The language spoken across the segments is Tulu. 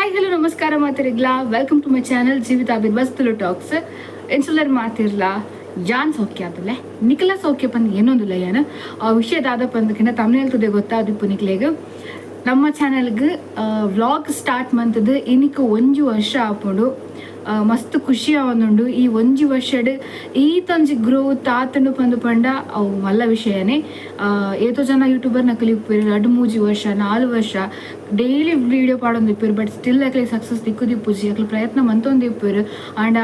ಹಾಯ್, ಹಲೋ, ನಮಸ್ಕಾರ ಮಾತೆರೆಗ್ಲಾ. Welcome to my channel ಜೀವಿತ ಬಿರ್ವಾಸ್ ತುಳು ಟಾಕ್ಸ್. ಎಂಚ ಉಲ್ಲರ್ ಮಾತಿರ್ಲಾ? ಯಾನ್ ಸೌಖ್ಯ ಆತಲೆ, ನಿಕಲ ಸೌಖ್ಯ ಪಂದ್ ಏನೊಂದಿಲ್ಲ ಯಾನ್. ಆ ವಿಷಯ ದಾದ ಪಂದಕಿನ ತಮಿಳ್ ತುದೆ ಗೊತ್ತಾದಿಪ್ಪು ನಿಕ್ಲೆಗ್. ನಮ್ಮ ಚಾನೆಲ್ಗ್ ವ್ಲಾಗ್ ಸ್ಟಾರ್ಟ್ ಮಂತದ್ದು ಇನಿಕ್ ಒಂಜಿ ವರ್ಷ ಆಪುಂಡು. ಮಸ್ತ್ ಖುಷಿ ಆವೊಂದುಂಡು. ಈ ಒಂಜಿ ವರ್ಷಡ್ ಈತೊಂಜಿ ಗ್ರೋತ್ ಆತುಂಡು ಪಂದ್ ಪಂಡ ಅವು ಮಲ್ಲ ವಿಷಯನೇ. ಏತೋ ಜನ ಯೂಟ್ಯೂಬರ್ ನಕಲಿ ಇಪ್ಪುವೆರ್, 2-3 ವರ್ಷ, 4 ವರ್ಷ ಡೈಲಿ ವಿಡಿಯೋ ಪಾಡೊಂದು ಇಪ್ಪುವೆರ್. ಬಟ್ ಸ್ಟಿಲ್ ಅಕ್ಲೆಗ್ ಸಕ್ಸಸ್ ತಿಕ್ಕುದಿಪ್ಪುಜಿ. ಅಕ್ಲು ಪ್ರಯತ್ನ ಮಂತೊಂದು ಇಪ್ಪುವೆರ್. ಆಂಡ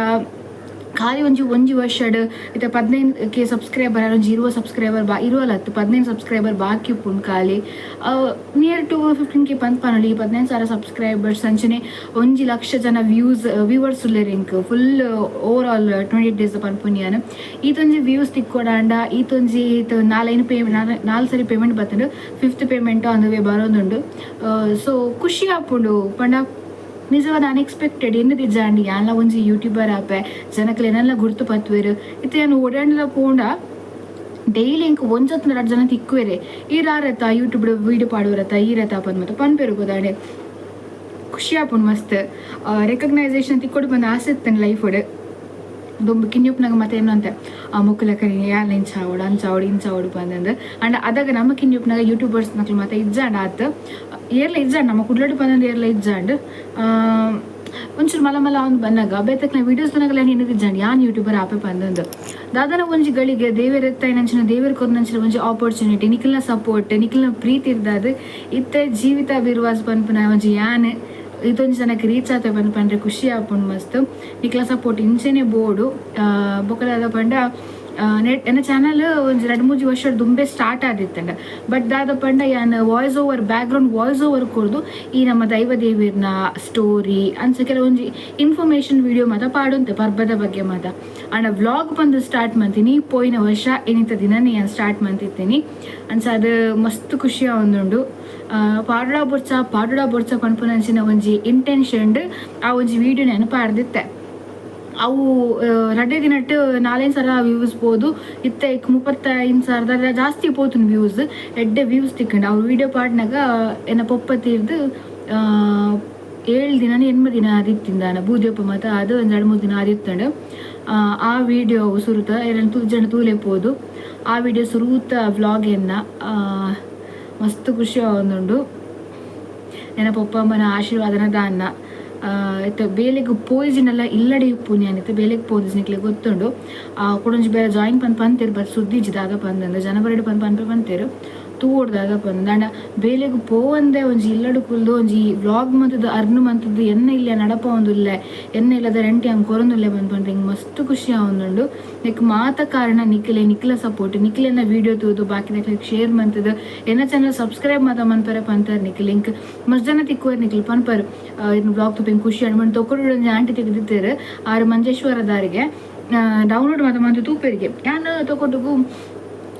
ಖಾಲಿ ಒಂಜಿ ಒಂಜಿ ವರ್ಷಡ್ ಇತ್ತೆ 15K subscriber, ಒಂಜಿ 20 ಸಬ್ಸ್ಕ್ರೈಬರ್ ಬಾ, 20 ಅತ್ತು, 15 ಸಬ್ಸ್ಕ್ರೈಬರ್ ಬಾಕಿ ಉಪ್ಪುಂಡು. ಖಾಲಿ ನಿಯರ್ ಟು 15K ಪಂದ್ ಪನೊಲಿ. 15,000 ಸಬ್ಸ್ಕ್ರೈಬರ್ಸ್, ಅಂಚನೆ 1 ಲಕ್ಷ ಜನ ವ್ಯೂವರ್ಸ್ ಉಲ್ಲೆರ್ ಎಂಕ್ ಫುಲ್ ಓವರ್ ಆಲ್ 28 ಡೇಸ್ ಪನ್ಪುನಿಯಾನ್. ಈತೊಂಜಿ ವ್ಯೂಸ್ ತಿಕ್ಕೊಡಾಂಡ, ಈತೊಂಜಿ ನಾಲೈನ್ ಪೇ ನಾಲ್ ಸರಿ ಪೇಮೆಂಟ್ ಬತ್ತುಂಡು. Fifth payment on the way ಬರೋದುಂಡು. ಸೊ ಖುಷಿ ಆಪುಂಡು. ಪಂಡ ನಿಜವಾದ ಅನ್ಎಕ್ಸ್ಪೆಕ್ಟೆಡ್ ಎನ್ನು ದಿಜ್ಜಾಂಡಿ ಯಾನ್ಲ ಒಂಜಿ ಯೂಟ್ಯೂಬರ್ ಆಪೆ, ಜನಕ್ಲೆ ಎನ್ನಲ್ಲ ಗುರ್ತು ಪತ್ವೇರು. ಇತ್ತೆ ಯಾನ್ ಓಡಾಂಡಲ ಪೋಂಡ ಡೈಲಿ ಇಂಕ್ ಒಂಜೊತ್ತು ರಡ್ಡ್ ಜನ ತಿಕ್ಕುವೆರೆ, ಈರಾರತ್ತ ಯೂಟ್ಯೂಬ್ ವೀಡಿಯೋ ಪಾಡುವರತ್ತ, ಈರತ್ತ ಪಂದ್ ಮತ್ತೆ ಪನ್ಪೆರು ಗೊದಾಡೆ. ಖುಷಿ ಆಪುಂಡು ಮಸ್ತ್. ರೆಕಗ್ನೈಸೇಷನ್ ತಿಕ್ಕೊಡು ಬಂದು ಆಸೆ ಇತ್ತೇನೆ ಲೈಫ್. ದೊಂಬು ಕಿನ್ಯುಪ್ನಾಗ ಮತ್ತೆ ಏನು ಅಂತೆ ಆ ಮುಕ್ಕುಲಕರಿ ಯಾನ್ ಇಂಚ ಆವಡು, ಅಂಚ ಆವಡು, ಇಂಚ ಆವಡು ಬಂದಂದು. ಅಂಡ್ ಅದಾಗ ನಮ್ಮ ಕಿನ್ಯುಪ್ನಾಗ ಯೂಟ್ಯೂಬರ್ಸ್ ನಕ್ಲು ಮತ್ತೆ ಇಜ್ಜಾಂಡ್ ಆತ್ ಏರ್ಲ ಇಜ್ಜಾಂಡ್. ನಮ್ಮ ಕುಡ್ಲಡು ಬಂದಂದು ಏರ್ಲ ಇಜ್ಜಾಂಡ್. ಒಂಚೂರು ಮಲ ಮಲ ಅವ್ನು ಬಂದಾಗ ಬೇತಕ್ನ ವೀಡಿಯೋಸ್ ತನಕಲ್ಲ ಏನು ಇಜ್ಜಾಂಡ್ ಯಾನ್ ಯೂಟ್ಯೂಬರ್ ಆಪೆ ಬಂದಂದು. ದಾದನ ಒಂಜಿ ಗಳಿಗೆ ದೇವೆರ್ ಎತ್ತಾಯಿನಂಚಿನ, ದೇವೆರ್ ಕೊರ್ನಂಚಿನ ಒಂಜಿ ಆಪರ್ಚುನಿಟಿ, ನಿಖಲ್ನ ಸಪೋರ್ಟ್, ನಿಖಲ್ನ ಪ್ರೀತಿ ಇರ್ದಾದು ಇತ್ತೆ ಜೀವಿತ ಬಿರ್ವಾಸ್ ಪನ್ಪುನ ಒಂಜಿ ಯಾನ್ ಇದೊಂಜಿ ಜನಕ್ಕೆ ರೀಚ್ ಆತ ಪಂದ್ ಪಂಡ್ರೆ ಖುಷಿ ಆಪುಂಡು ಮಸ್ತ್. ನಿಕ್ಲ ಸಪೋರ್ಟ್ ಇಂಚೆನೆ ಬೋಡು. ಬೊಕದಾದ ಪಂಡ ನೆಟ್ ಎನ್ನ ಚಾನಲ್ ಒಂಜಿ 2-3 ವರ್ಷ ದುಂಬೆ ಸ್ಟಾರ್ಟ್ ಆದಿತ್ತಂಡ. ಬಟ್ ದಾದ ಪಂಡ ಯಾನ್ voice over, back ground voice over ಕೊರ್ದು ಈ ನಮ್ಮ ದೈವ ದೇವಿರ್ನ ಸ್ಟೋರಿ ಅಂಚ ಕೆಲವೊಂಜಿ ಇನ್ಫಾರ್ಮೇಶನ್ ವಿಡಿಯೋ ಮಾತ ಪಾಡುಂತೆ, ಪರ್ಬದ ಬಗ್ಗೆ ಮಾತ. ಅಂಡ ವ್ಲಾಗ್ ಬಂದು ಸ್ಟಾರ್ಟ್ ಮಂತೀನಿ ಪೋಯಿನ ವರ್ಷ ಏನಿತ್ತ ದಿನನೇ ಯಾನ್ ಸ್ಟಾರ್ಟ್ ಮಂತಿತ್ತೀನಿ. ಅಂಚ ಅದು ಮಸ್ತ್ ಖುಷಿ ಆವೊಂದುಂಡು. ಪಾಡುಡ ಬೊರ್ಚ, ಪಾಡುಡ ಬೊರ್ಚ ಪನ್ಪುನಂಚಿನ ಒಂಜಿ ಇಂಟೆನ್ಷನ್ ಆ ಒಂಜಿ ವಿಡಿಯೋ ನೆನಪಾಡ್ದಿತ್ತೆ. ಅವು ರಡ್ಡೆ ದಿನಟ್ಟು ನಾಲೈದು ಸಲ ವ್ಯೂಸ್ ಪೋದು ಇತ್ತೆ 35,000ದ ಜಾಸ್ತಿ ಪೋತುಂಡು ವ್ಯೂಸ್. ಎಡ್ಡೆ ವ್ಯೂಸ್ ತಿಕ್ಕಂಡು. ಅವ್ರು ವೀಡಿಯೋ ಪಾಡ್ನಾಗ ಎನ್ನ ಪೊಪ್ಪ ತೀರ್ದು 7 ದಿನ 8 ದಿನ ಆದಿತ್ತಿಂದಾನ ಬೂದಿಯಪ್ಪ ಮಾತ ಅದು ಒಂದು 2-3 ದಿನ ಆದಿತ್ತಂಡು. ಆ ವಿಡಿಯೋ ಸುರುತ ಎರಡು ತೂ ಜನ ತೂಲೆ ಪೋದು. ಆ ವಿಡಿಯೋ ಸುರೂತ ವ್ಲಾಗ್ ಎನ್ನ. ಮಸ್ತ್ ಖುಷಿ ಆವೊಂದುಂಡು. ಎನ್ನ ಪೊಪ್ಪ ಅಮ್ಮನ ಆಶೀರ್ವಾದನ ದಾನ್ನ. ಇತ್ತೆ ಬೇಲೆಗ್ ಪೋಯಿಜಿನಲ್ಲ, ಇಲ್ಲಡೆ ಇಪ್ಪುನಿ ಅನಿತ್ತೆ. ಬೇಲೆಗ್ ಪೋದಿಸ್ ನಿಕ್ಲೆ ಗೊತ್ತುಂಡು. ಕುಡೊಂಜಿ ಬೇರೆ ಜಾಯಿನ್ ಪಂದ್ ಪಂತೇರು, ಬಟ್ ಸುದ್ದಿ ಇಜ್ಜಿ ದಾದ ಪಂದಂದು. ಜನವರಿ ಪಂದ್ ಪನ್ಪೆ ಪಂತೇರು, ತೂವೊಡು ದಾದ ಪಂದ್. ಆಂಡ ಬೇಲೆಗ್ ಪೋವಂದೆ ಒಂಜಿ ಇಲ್ಲಡು ಕುಲ್ದು ಒಂಜಿ ವ್ಲಾಗ್ ಮಂತದ್ದು, ಅರ್ನ್ ಮಂತದ್ದು, ಎನ್ನ ಇಲ್ಲ ನಡಪವೊಂದುಲ್ಲೆ, ಎನ್ನ ಇಲ್ಲದ ರೆಂಟ್ ಹಂಗೆ ಕೊರೊಂದುಲ್ಲೆ ಬಂದ್ ಪಂಡ್ರೆ ಹಿಂಗೆ ಮಸ್ತ್ ಖುಷಿ ಆವೊಂದುಂಡು. ನೆಕ್ ಮಾತ ಕಾರಣ ನಿಕ್ಲೆ, ನಿಕ್ಲ ಸಪೋರ್ಟ್. ನಿಕ್ಲೆನ ವೀಡಿಯೋ ತೂದು ಬಾಕಿ ಶೇರ್ ಮಂತದ್ದು, ಎನ್ನ ಚಾನಲ್ ಸಬ್ಸ್ಕ್ರೈಬ್ ಮಾತ ಮನ್ಪರೆ ಪಂತಾರ್ ನಿಕ್ ಲಿಂಕ್. ಮಸ್ತ್ ಜನ ತಿಕ್ಕುವರು, ನಿಕ್ಲು ಪನ್ಪರು ಇನ್ನು ವ್ಲಾಗ್ ತೂಪಿಂಗ್ ಖುಷಿ ಆಂಡ್. ತೊಕೊಡು ಒಂಜಿ ಆಂಟಿ ತೆಗೆದಿತ್ತೇರು, ಆರು ಮಂಜೇಶ್ವರ ದಾರಿಗೆ ಡೌನ್ಲೋಡ್ ಮಾತ ಮಂತು ತೂಪೆರಿಗೆ. ಯಾನ್ ತೊಕೊಟುಗು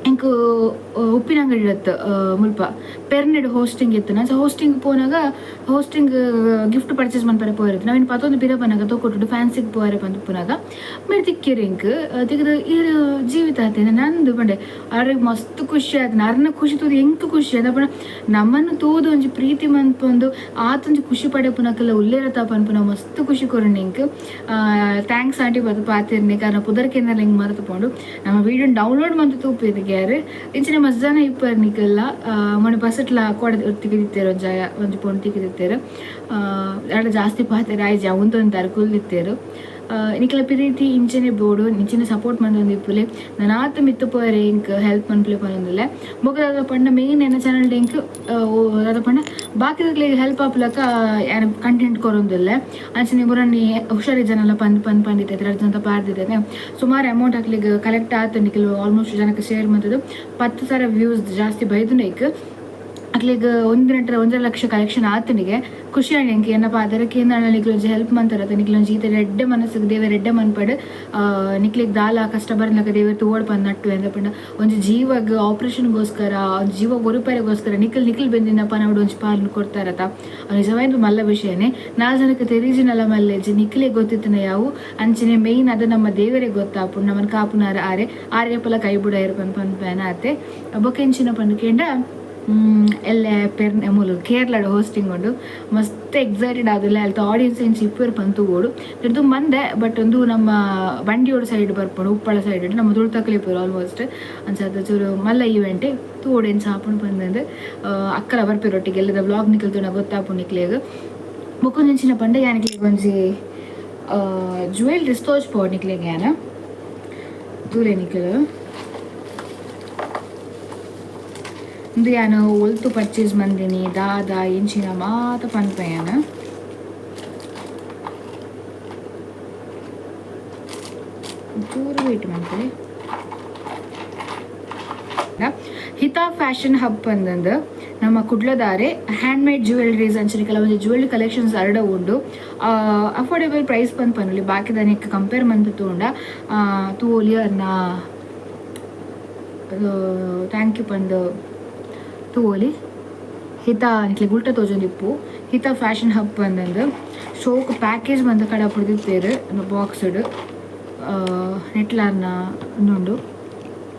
ಎಂಕ್ ಉಪ್ಪಿನಂಗಡಿ ಇರತ್ತೆ ಮುಲ್ಪ ಪೆರ್ನೆಡ್ ಹೋಸ್ಟಿಂಗ್ ಇತ್ತು. ಸೊ ಹೋಸ್ಟಿಂಗ್ ಪೋನಾಗ ಹೋಸ್ಟಿಂಗ್ ಗಿಫ್ಟ್ ಪರ್ಚೇಸ್ ಮನ್ಪರೆ ಪೋಯಿರುತ್ತೆ. ನಾವಿನ್ ಪತ್ತೊಂದು ಪಿರ ಪನ್ನಾಗ ತೊಕೊಟುಡು ಫ್ಯಾನ್ಸಿಗೆ ಪೋಯರೆ ಪಂದ್ ಪುನಾಗ ಮೇರ್ ತಿಕ್ಕಿರಿ ಎಂಕ್. ತಿಕ್ಕದು ಇರು ಜೀವಿತ ಆತೇನೆ ನಂದು ಪಂಡೆ. ಅವ್ರಿಗೆ ಮಸ್ತ್ ಖುಷಿ ಆಯ್ತು. ಅರ್ನ ಖುಷಿ ತೂದು ಎಂಕ್ ಖುಷಿ ಆಯ್ತು. ಪಂಡ ನಮ್ಮನ್ನು ತೂದು ಒಂಜಿ ಪ್ರೀತಿ ಮನ್ಪೊಂದು ಆತೊಂಜಿ ಖುಷಿ ಪಡೆಪುನಕಲ್ಲ ಉಲ್ಲೇರತ ಪನ್ಪುನ ಮಸ್ತ್ ಖುಷಿ ಕೊರಂಡು ಎಂಕ್. Thanks aunty ಬದು ಪಾತಿರ್ನಿ ಕಾರಣ ಪುದರ್ ಕೇಂದ್ರ ಹಿಂಗೆ ಮರೆತು ಪೋಂಡು. ನಮ್ಮ ವೀಡಿಯೋ ಡೌನ್ಲೋಡ್ ಮಂತು ತೂಪಿದಿಗೆ ಯಾರು ಇಂಚಿನ ಮಸ್ತ್ ಜನ ಇಪ್ಪರ್ ನಿಕಲ್ಲ. ಮೊನ್ನೆ ಬಸ್ಟ್ಲ ಕೊಡ ತಿಕ್ಕಿದಿತ್ತೇರು, ಒಂಜಿ ಒಂಜಿ ಪೊಣ್ಣು ತಿಕ್ಕಿದಿತ್ತೇರು. ಅಡ ಜಾಸ್ತಿ ಪಾತೆರ ಆಯ್ಜಿ, ಅವಂತೊಂದು ಕುಲ್ದಿತ್ತೇರು. ನಿಕ್ಲ ಪ್ರೀತಿ ಇಂಚನೆ ಬೋಡು, ಇಂಚನೆ ಸಪೋರ್ಟ್ ಮಂದೊಂದು ಇಪ್ಪುಲೆ. ನಾನಾತ್ ಮಿತ್ತು ಪೋಯರೆ ಇಂಕ್ ಹೆಲ್ಪ್ ಮನ್ಪುಲೆ ಪನೊಂದುಲ್ಲೆ. ಬೊಕ ದಾದ ಪಂಡ ಮೇನ್ ಎನ್ನ ಚಾನಲ್ ಇಂಕ್ ದಾದ ಪಂಡ ಬಾಕಿದಕ್ಲೆಗ್ ಹೆಲ್ಪ್ ಆಪುಲಕ ಯಾನ್ ಕಂಟೆಂಟ್ ಕೊರೊಂದುಲ್ಲೆ. ಅಂಚನೆ ಮುರನಿ ಹುಷಾರಿ ಜನಲ ಪಂದ್ ಪಂದ್ ಪಂದಿತ್ತೆ ರಡ್ಡ್ ಜನ ಪಾರ್ದಿದ್ದೇನೆ. ಸುಮಾರು ಅಮೌಂಟ್ ಅಕ್ಲೆಗ್ ಕಲೆಕ್ಟ್ ಆತ. ನಿಕ್ಲು ಆಲ್ಮೋಸ್ಟ್ ಜನಕ್ಕೆ ಶೇರ್ ಮಂತದ್ದು 10,000 ವ್ಯೂಸ್ ಜಾಸ್ತಿ ಬೈದು ಇಕ್. ಅಕ್ಲೆಗ್ ಒಂದು ನೆಟ್ಟ 1.5 ಲಕ್ಷ ಕಲೆಕ್ಷನ್ ಆತನಿಗೆ. ಖುಷಿ ಆಂಡ್ ಎಂಕ್. ಏನಪ್ಪ ಅದರ ಕೇಂದ್ರ ನಿಕ್ಲೊಂಜಿ ಹೆಲ್ಪ್ ಮಂತಾರ ನಿಕ್ಲೊಂಜಿ ಈತ ಎಡ್ಡೆ ಮನಸ್ಸಿಗೆ ದೇವೆರ್ ಎಡ್ಡೆ ಮನ್ಪಡ್. ನಿಕ್ಲೆಗ್ ದಾಲ ಕಷ್ಟ ಬರ್ಲಕ ದೇವೆರ್ ತೂವಡ್ ಪಂದ್ ನಟ್ಟು. ಎಂದ ಪಂಡ ಒಂಜಿ ಜೀವಗ್ ಆಪರೇಷನ್ಗೋಸ್ಕರ, ಒಂಜಿ ಜೀವ ಒರಿಪರೆಗೋಸ್ಕರ ನಿಕಲ್ ನಿಕಲ್ ಬೆಂದಿನ ಪನವಡು ಒಂಜಿ ಪಾಲ್ ಕೊಡ್ತಾರತ, ನಿಜವಾದ ಮಲ್ಲ ವಿಷಯನೇ. ನಾಲ್ ಜನಕ್ಕೆ ತೆರೀಜಿನಲ್ಲ ಮಲ್ಲೆಜ್ಜಿ, ನಿಕ್ಲೆ ಗೊತ್ತಿತ್ತನ ಯಾವು. ಅಂಚನೆ ಮೇಯ್ನ್ ಅದು ನಮ್ಮ ದೇವರೇ ಗೊತ್ತಾಪುಂಡು. ನಮ್ಮನ್ ಕಾಪುನಾರ ಆರೆ, ಆರೆ ಪಲ ಕೈ ಬುಡ ಇರು ಪನ್ ಪನ್ ಪೇನ ಆತೆ. ಬೊಕ ಎಂಚಿನ ಪಂದ್ ಕೇಂಡ ಎಲ್ಲೆ ಪೆರ್ನೆ ಮೂಲು ಕೇರಳಡ್ ಹೋಸ್ಟಿಂಗ್ ಉಂಡು. ಮಸ್ತ್ ಎಕ್ಸೈಟೆಡ್ ಆದುಲ್ಲೆ. ಅಲ್ತ ಆಡಿಯನ್ಸ್ ಎಂಚ ಇಪ್ಪುವೆರ್ ಪಂದ್ ತೂವೊಡು. ದುಂಬು ಮಂದೆ ಬಟ್ ಉಂದು ನಮ್ಮ ಬಂಡಿಯೋಡು ಸೈಡ್ ಬರ್ಪುಂಡು, ಉಪ್ಪಳ ಸೈಡ್ ನಮ್ಮ ತುಳುತಕ್ಲೆ ಇಪ್ಪುವೆರ್ ಆಲ್ಮೋಸ್ಟ್. ಅಂಚಾದ್ ಚೂರು ಮಲ್ಲ ಈವೆಂಟ್, ತೂವೊಡು ಎಂಚ ಆಪುಂಡು ಪಂದ್. ಅಕ್ಕಲ ಬರ್ಪೆರ್ ಒಟ್ಟಿಗೆ. ಎಲ್ಲದ ವ್ಲಾಗ್ ನಿಕಲ್ ತೂನ ಗೊತ್ತಾಪುಂಡು ನಿಕ್ಲೆಗ್. ಬೊಕ್ಕೊಂಜಿ ಪಂಡ ಯಾನ್ ನಿಕ್ಲೆಗ್ ಒಂಜಿ ಜುವೆಲ್ರೀಸ್ ತೋಜ್ಪೋಡು ನಿಕ್ಲೆಗ್ ಯಾನ್. ತೂಲೆ ನಿಕುಲು, ಉಂದು ಯಾನ್ ಒಲ್ತು ಪರ್ಚೇಸ್ ಮಂದಿನಿ ದಾದ ಎಂಚಿನ ಮಾತ ಪನ್ಪೆ ಯಾನ್. ಚೂರು ವೇಟ್ ಮನ್ಪುಲೆ. ಹಿತಾ ಫ್ಯಾಷನ್ ಹಬ್ ಪಂದಂದು ನಮ್ಮ ಕುಡ್ಲದಾರೆ ಹ್ಯಾಂಡ್ ಮೇಡ್ ಜ್ಯುವೆಲ್ರೀಸ್ ಅಂಚನೆ ಕೆಲವೊಂಜಿ ಜ್ಯುವೆಲ್ರಿ ಕಲೆಕ್ಷನ್ಸ್ ಅರಡ ಉಂಡು. ಅಫೋರ್ಡೆಬಲ್ ಪ್ರೈಸ್ ಪಂದ್ ಪನೊಲಿ ಬಾಕಿದನೆಕ್ ಕಂಪೇರ್ ಮಂತ್ ತೂಂಡ. ತೂವೊಲಿ ಅರ್ನ thank you ಪಂದ್ ತೂವೊಲಿ. ಹಿತಾ ನಿಕ್ಲೆಗ್ ಉಲ್ಟ ತೋಜೊಂದಿಪ್ಪು. ಹಿತಾ ಫ್ಯಾಷನ್ ಹಬ್ ಪಂದಂದು ಶೋಕ್ ಪ್ಯಾಕೇಜ್ ಮಂತ್ ಕಡಪುಡ್ದಿತ್ತೆರ್ ಬಾಕ್ಸ್ಡ್. ನೆಟ್ಲಾರ್ನ ಉಂದುಂಡು,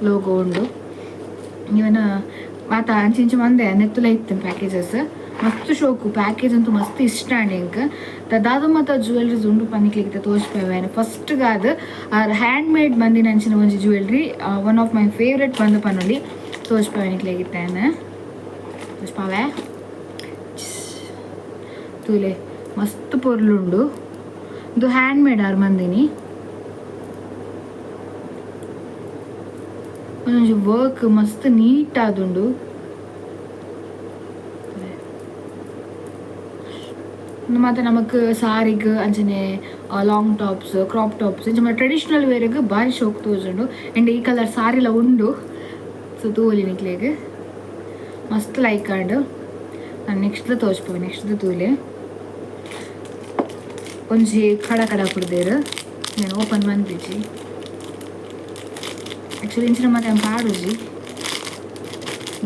ಲೋಗೋ ಉಂಡು. ಇವನ ಮಾತ ಅಂಚಿ ಇಂಚ ಮಂದೆ ನೆತ್ತುಲ ಇತ್ತು ಪ್ಯಾಕೇಜಸ್. ಮಸ್ತ್ ಶೋಕು ಪ್ಯಾಕೇಜ್ ಅಂತೂ ಮಸ್ತ್ ಇಷ್ಟ ಆಂಡ್ ಎಂಕ್. ದಾದ ಮಾತ ಜ್ಯುವೆಲ್ರೀಸ್ ಉಂಡು ಪನ್ನಿಕ್ಲೆಗ್ ತೋಜ್ಪೇವೆ. ಫಸ್ಟ್ ಗಾದ್ ಹ್ಯಾಂಡ್ ಮೇಡ್ ಮಂದಿನ ಅಂಚಿನ ಒಂಜಿ jewellery, one of my favourite ಪಂದ್ ಪನೊಲಿ. ತೋಜ್ಪೇವೆ ನಿಕ್ಲೆಗ್ ಇತ್ತೆ ತೋಜ್ಪಾವೆ. ತೂಲೆ, ಮಸ್ತ್ ಪೊರ್ಲುಂಡು. ಇದು ಹ್ಯಾಂಡ್ ಮೇಡ್ ಆರ್ ಮಂದಿನಿ. ಒಂಜಿ ವರ್ಕ್ ಮಸ್ತ್ ನೀಟ್ ಆದುಂಡು. ಮಾತ ನಮಕ್ ಸಾರಿಗ್ ಅಂಚನೆ ಲಾಂಗ್ ಟಾಪ್ಸ್, ಕ್ರಾಪ್ ಟಾಪ್ಸ್ ಇಂಚ ಟ್ರೆಡಿಷನಲ್ ವೇರ್ಗ್ ಬಾರಿ ಶೋಕ್ ತೋಜುಂಡು. ಅಂಡ್ ಈ ಕಲರ್ ಸಾರಿಲ ಉಂಡು. ಸೊ ತೂವೊಲಿ ನಿಕ್ಲೆಗ್ ಮಸ್ತ್ ಲೈಕ್ ಆಂಡ್. ನಾನು ನೆಕ್ಸ್ಟ್ ತೋಜ್ಪುವೆ. ನೆಕ್ಸ್ಟ್ ತೂಲೆ, ಒಂಜಿ ಕಡ ಕಡ ಕುಡ್ದೇರು ನಾನು ಓಪನ್ ಮಂತಿಜಿ. ಆ್ಯಕ್ಚುಲಿ ಇಂಚಿನ ಮಾತ ಪಾಡುಜಿ,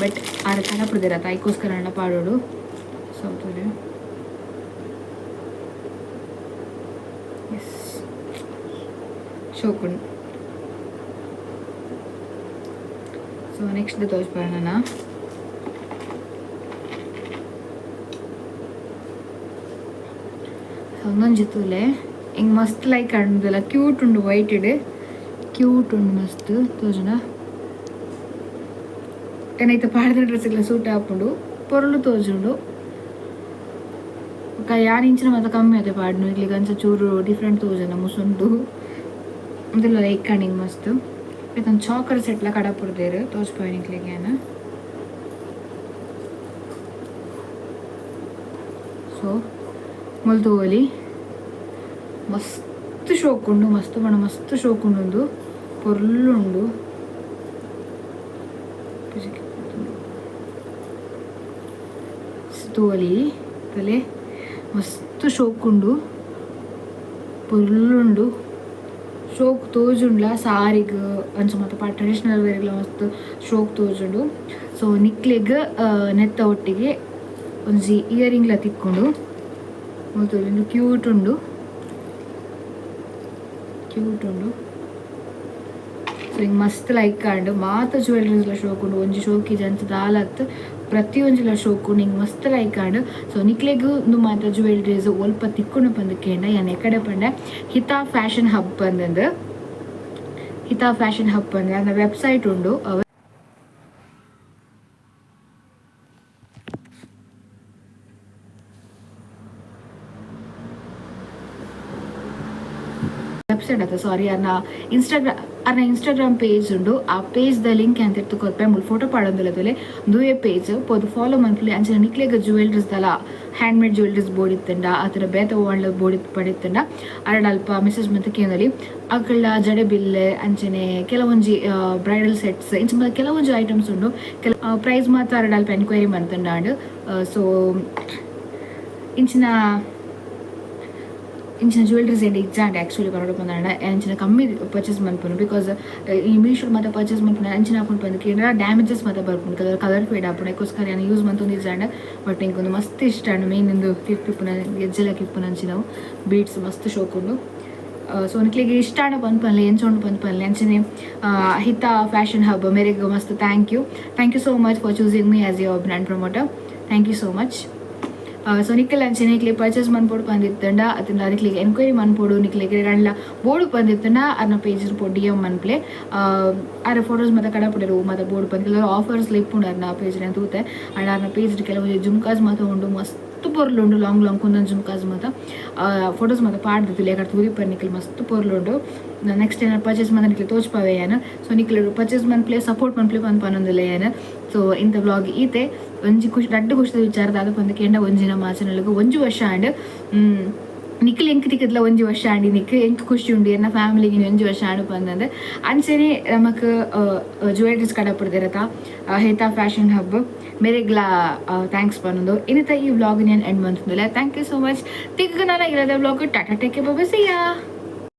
ಬಟ್ ಆರ್ ಕಡ ಪುಡ್ದೇರ ಐಕೋಸ್ಕರ ಅಂಡ ಪಾಡೋಡು. ಸೊ ತೂಲೆ, ಎಸ್, ಶೋಕುಂಡು. ಸೊ ನೆಕ್ಸ್ಟ್ ತೋಜ್ಪಾಯ. ಒಂದೊಂಜಿ ತೂಲೆ, ಎಂಕ್ ಮಸ್ತ್ ಲೈಕ್ ಆಂಡುಂದೆಲ. ಕ್ಯೂಟ್ ಉಂಡು, ವೈಟ್ ಕ್ಯೂಟ್ ಉಂಡು ಮಸ್ತ್ ತೋಜುಂಡ. ಏನೈತೆ ಪಾಡ್ದಿನ ಡ್ರೆಸ್ಗೆಲ್ಲ ಸೂಟ್ ಆಪುಂಡು, ಪೊರ್ಲು ತೋಜುಂಡು. ಬೊಕ ಯಾನ್ ಇಂಚಿನ ಮಾತ ಕಮ್ಮಿ ಅತೆ ಪಾಡ್ನು ಇಕ್ಲೆಗ್ ಅಂಚ ಚೂರು ಡಿಫ್ರೆಂಟ್ ತೋಜುಂಡ ಮುಸುಂಡು. ಉಂದೆಲ ಲೈಕ್ ಆಂಡ್ ಎಂಕ್ ಮಸ್ತ್. ಐತೊಂದು ಚಾಕರ್ ಸೆಟ್ಲ ಕಡಪುಡ್ದೆರ್, ತೋಜ್ಪಾವೆ ನಿಕ್ಲೆಗ್ ಯಾನ್. ಸೊ ಮುಲ್ ತೂವೊಲಿ, ಮಸ್ತ್ ಶೋಕ್ ಉಂಡು. ಮಸ್ತ್ ಪಂಡ ಮಸ್ತ್ ಶೋಕ್ ಉಂಡು. ಉಂದು ಪೊರ್ಲುಂಡು. ತೂವೊಲಿ, ತೂಲೆ, ಮಸ್ತ್ ಶೋಕ್ ಉಂಡು, ಪೊರ್ಲುಂಡು. ಶೋಕ್ ತೋಜುಂಡ್ಲ. ಸಾರಿಗ್ ಅಂಚ ಮಾತ ಟ್ರೆಡಿಷನಲ್ ವೇರ್ಗ್ಲ ಮಸ್ತ್ ಶೋಕ್ ತೋಜುಂಡು. ಸೊ ನಿಕ್ಲೆಗ್ ನೆತ್ತ ಒಟ್ಟಿಗೆ ಒಂಜಿ ಇಯರಿಂಗ್ಲ ತಿಕ್ಕುಂಡು. ತೋಜುಂಡು, ಕ್ಯೂಟ್ ಉಂಡು, ಕ್ಯೂಟ್ ಉಂಡು. ಸೊ ಇಂಕ್ ಮಸ್ತ್ ಲೈಕ್ ಆಂಡ್. ಮಾತ ಜ್ಯುವೆಲ್ರೀಸ್ಲ ಶೋಕ್ ಉಂಡು. ಒಂಜಿ ಶೋಕ್ ಇಜ್ಜಿ ದಾಲತ್, ಪ್ರತಿಯೊಂಜಿಲ ಶೋಕ್ ಉಂಡು. ಇಂಕ್ ಮಸ್ತ್ ಲೈಕ್ ಆಂಡ್. ಸೊ ನಿಕ್ಲೆಗ್ ಉಂದು ಮಾತ ಜ್ಯುವೆಲ್ರೀಸ್ ಒಲ್ಪ ತಿಕ್ಕುಂಡು ಪಂದ್ ಕೇಂಡ, ಯಾನ್ ಎಕಡೆ ಪಂಡೆ ಹಿತಾ ಫ್ಯಾಷನ್ ಹಬ್ ಪಂದಂದು. ಹಿತಾ ಫ್ಯಾಷನ್ ಹಬ್ ಪಂದ್ ಅರ್ನ ವೆಬ್ಸೈಟ್ ಉಂಡು. ವೆಬ್ಸೈಟ್ ಅತ್ತ, ಸಾರಿ, ಅರ್ನ ಇನ್ಸ್ಟಾಗ್ರಾಮ್ ಪೇಜ್ ಉಂಡು. ಆ ಪೇಜ್ ದ ಲಿಂಕ್ ಅಂತ ಕೊರ್ಪೆ. ಮೂಲು ಫೋಟೋ ಪಾಡೊಂದುಲ್ಲ ತೂಲೆ, ಉಂದುವೇ ಪೇಜ್. ಪೋದು ಫಾಲೋ ಮನ್ಪುಲೆ. ಅಂಚನೆ ನಿಕ್ಲೆಗ್ ಜ್ಯುವೆಲ್ರೀಸ್ ದಾಲ ಹ್ಯಾಂಡ್ ಮೇಡ್ ಜ್ಯುವೆಲ್ರೀಸ್ ಬೋಡಿತ್ತುಂಡ ಆತರ ಬೇತೆ ಒವ್ವಾಂಡ ಬೋಡಿ ಪಡಿತ್ತುಂಡ ಅರಡ ಅಲ್ಪ ಮೆಸೇಜ್ ಮಂತ್ ಕೇನೊಲಿ. ಅಕಲ್ಡ ಜಡೆ ಬಿಲ್ಲೆ ಅಂಚನೆ ಕೆಲವೊಂಜಿ ಬ್ರೈಡಲ್ ಸೆಟ್ಸ್ ಇಂಚ ಕೆಲವೊಂಜಿ ಐಟಮ್ಸ್ ಉಂಡು. ಕೆಲ ಪ್ರೈಸ್ ಮಾತ ಅರಡ ಅಲ್ಪ ಎನ್ಕ್ವೈರಿ ಮಂತುಂಡಾಂಡ್. ಸೊ ಇಂಚಿನ ಇಂಚಿನ ಜ್ಯುವೆಲ್ರೀಸ್ ಎಂಡ ಇಜ್ಜಾಂಡ್ ಆ್ಯಕ್ಚುಲಿ ಪನೊಡು ಪಂದಾಂಡ ಅಂಚಿನ ಕಮ್ಮಿ ಪರ್ಚೇಸ್ ಮನ್ಪುನು. Because ಈ ಮೀಶೋಡ್ ಮಾತ ಪರ್ಚೇಸ್ ಮನ್ಪುನ ಅಂಚಿನ ಆಪುಂಡು ಪಂದ್ ಕೇಂಡ, ಡ್ಯಾಮೇಜಸ್ ಮಾತ ಬರ್ಪುಂಡು, ಕಲರ್ ಕಲರ್ ಫೇಡ್ ಆಪುಂಡು. ಐಕೋಸ್ಕರ ಯಾನ್ ಯೂಸ್ ಮಂತೊಂದು ಇಜ್ಜಾಂಡ್. ಬಟ್ ಎಂಕ್ ಉಂದು ಮಸ್ತ್ ಇಷ್ಟ ಆಂಡ್. ಮೇನ್ ಇಂದು ತಿರ್ತ್ ಇಪ್ಪುನ ಗೆಜ್ಜೆಲಕ ಇಪ್ಪುನ ಅಂಚಿನವು ಬೀಡ್ಸ್ ಮಸ್ತ್ ಶೋಕ್ ಉಂಡು. ಸೊ ನಿಕ್ಲೆಗ್ ಇಷ್ಟ ಆಂಡ ಪಂದ್ ಪನ್ಲೆ, ಎಂಚ ಉಂಡು ಪಂದ್ ಪನ್ಲೆ. ಅಂಚನೆ ಹಿತಾ ಫ್ಯಾಷನ್ ಹಬ್ ಮೇರೆಗ್ ಮಸ್ತ್ thank you, thank you so much for choosing me as your brand promoter. Thank you so much. So nickel ಅಂಚನೆ ನಿಕ್ಲೆ ಪರ್ಚೇಸ್ ಮನ್ಪೊಡು ಪಂದಿತ್ತಂಡ, ಅತ್ತಂಡ ನಿಕ್ಲೆಗ್ ಎನ್ಕ್ವೈರಿ ಮನ್ಪೊಡು, ನಿಕ್ಲೆಗ್ ಗಂಡ್ಲ ಬೋಡು ಪಂದಿತ್ತಂಡ, ಅರ್ನ ಪೇಜ್ ಪೋ ಡಿ ಎಮ್ ಮನ್ಪ್ಲೆ. ಆರ ಫೋಟೋಸ್ ಮಾತ ಕಡಪುಡೆರು ಮಾತ ಬೋಡು ಪಂದ್. ಕೆಲವು ಆಫರ್ಸ್ ಇಪ್ಪುಂಡು ಅರ್ನ ಪೇಜ್ ತೂತೆ. ಅಂಡ್ ಅರ್ನ ಪೇಜ್ ಕೆಲವು ಜುಮ್ಕಾಸ್ ಮಾತ ಉಂಡು, ಮಸ್ತ್ ಪೊರ್ಲು ಉಂಡು. ಲಾಂಗ್ ಲಾಂಗ್ ಕುಂದನ್ ಜುಮ್ಕಾಸ್ ಮಾತ ಫೋಟೋಸ್ ಮಾತ ಪಾಡ್ದು ಲೇಕರ್ ತೂರಿಪರ್ ನಿಕ್ಲ್, ಮಸ್ತ್ ಪೊರ್ಲು ಉಂಡು. ನೆಕ್ಸ್ಟ್ ಏನಾರು ಪರ್ಚೇಸ್ ಮಾತ ನಿಕ್ಲೆ ತೋಚ್ಪಾವೆ ಯಾನ್. ಸೊ ನಿಕ್ಲೆ ಪರ್ಚೇಸ್ ಮನ್ಪ್ಲೆ, ಸಪೋರ್ಟ್ ಮನ್ಪ್ಲೆ ಪಂದ್ ಪನೊಂದುಲ್ಲೆ ಯಾನ್. ಸೊ ಇಂತ ವ್ಲಾಗ್ ಈತೆ. ಒಂಜಿ ಖುಷಿ, ರಡ್ಡ್ ಖುಷಿದ ವಿಚಾರ ದಾದ ಪಂದ್ ಕೇಂಡ, ಒಂಜಿ ನಮ್ಮ ಚಾನಲ್ಗ್ 1 ವರ್ಷ ಆಂಡ್. ನಿಕ್ಲ್ ಎಂಕ್ ತಿಕ್ಕದ್ಲ 1 ವರ್ಷ ಆಂಡ್. ನಿಕ್ ಎಂಕ್ ಖುಷಿ ಉಂಡು, ಎನ್ನ ಫ್ಯಾಮಿಲಿಗೆ 1 ವರ್ಷ ಆಂಡ್ ಪಂದಂದು. ಅಂಚನೆ ನಮಕ್ ಜುವೆಲ್ರೀಸ್ ಕಡಪುಡ್ದಿರತ ಹೇತಾ ಫ್ಯಾಷನ್ ಹಬ್ ಮೇರೆಗ್ಲಾ thanks ಪನ್ನೊಂದು ಇನ್ನಿತ ಈ ವ್ಲಾಗ್ ನಾನು ಎಂಡ್ ಮಂತುಂದುಲ್ಲೆ. Thank you so much. ತಿಕ್ಕ ನಾನು ಇಲ್ಲದ ವ್ಲಾಗ್. ಟಾಟಾ, ಟೇಕ್, ಬಾಬಾ, ಸಿಯಾ.